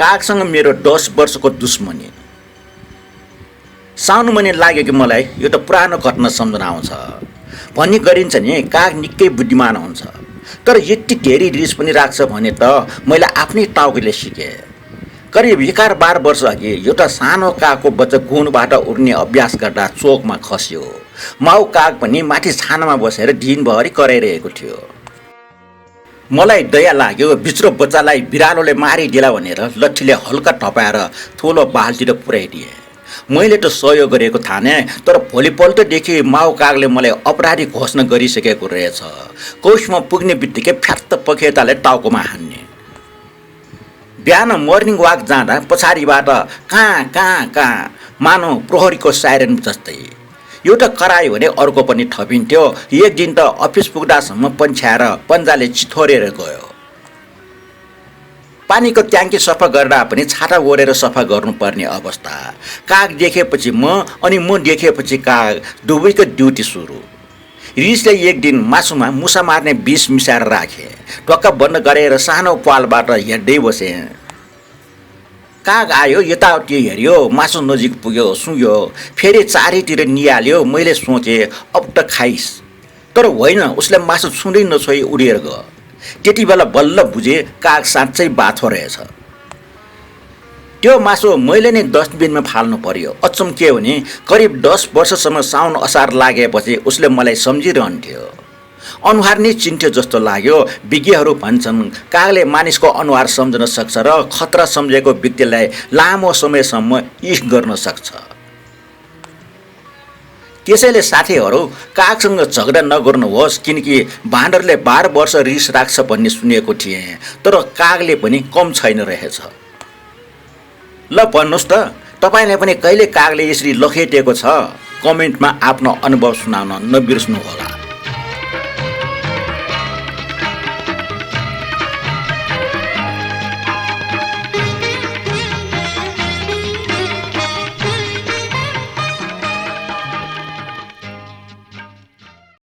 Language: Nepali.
कागसँग मेरो 10 वर्षको दुश्मनी। सानो पनि लाग्यो कि मलाई यो त पुरानो घटना सम्झना आउँछ। भन्ने गरिन्छ नि काग निकै बुद्धिमान हुन्छ, तर यति धेरै रिस पनि राख्छ भने त मैले आफ्नै टाउकोले सिकेँ। करिब 11-12 वर्ष अघि एउटा सानो कागको बच्चा गुणबाट उड्ने अभ्यास गर्दा चोकमा खस्यो। माउ काग पनि माथि छानामा बसेर दिनभरि कराइरहेको थियो। मलाई दया लाग्यो, बिच्रो बच्चालाई बिरालोले मारिदिला भनेर लट्ठीले हल्का ठपाएर ठुलो बाल्टीतिर पुर्याइदिएँ। मैले त सहयोग गरेको ठाने, तर भोलिपल्टदेखि माउ कागले मलाई अपराधी घोषणा गरिसकेको रहेछ। कोषमा पुग्ने बित्तिकै फ्यात्त पखेटाले टाउकोमा हान्ने। बिहान मर्निङ वाक जाँदा पछाडिबाट कहाँ कहाँ कहाँ मानव प्रहरीको साइरन जस्तै एउटा करायो भने अर्को पनि थपिन्थ्यो। एक दिन त अफिस पुग्दासम्म पन्छ्याएर पन्जाले चिथोरेर गयो। पानीको ट्याङ्की सफा गर्दा पनि छाता ओढेर सफा गर्नुपर्ने अवस्था। काग देखेपछि म अनि म देखेपछि काग, दुवैको ड्युटी सुरु। रिसले एक दिन मासुमा मुसा मार्ने विष मिसाएर राखे। ढोका बन्द गरेर सानो पालबाट हेर्दै बसे। काग आयो, यताउति हेऱ्यो, मासु नजिक पुग्यो, सुँग्यो, फेरि चारैतिर निहाल्यो। मैले सोचेँ अब त खाइस्, तर होइन, उसले मासु छुँदै नछोई उडेर गयो। त्यति बेला बल्ल बुझे काग साँच्चै बाथो रहेछ। त्यो मासु मैले नै डस्टबिनमा फाल्नु पर्यो। अचम्म के भने करिब 10 वर्षसम्म साउन असार लागेपछि उसले मलाई सम्झिरहन्थ्यो। अनुहार नै चिन्थ्यो जस्तो लाग्यो। विज्ञहरू भन्छन् कागले मानिसको अनुहार सम्झन सक्छ र खतरा सम्झेको व्यक्तिलाई लामो समयसम्म इस गर्न सक्छ। त्यसैले साथीहरू, कागसँग झगडा नगर्नुहोस्, किनकि बाँदरले 12 वर्ष रिस राख्छ भन्ने सुनेको थिएँ, तर कागले पनि कम छैन रहेछ। ल भन्नुहोस् त, तपाईँलाई पनि कहिले कागले यसरी लखेटेको छ? कमेन्टमा आफ्नो अनुभव सुनाउन नबिर्सनुहोला।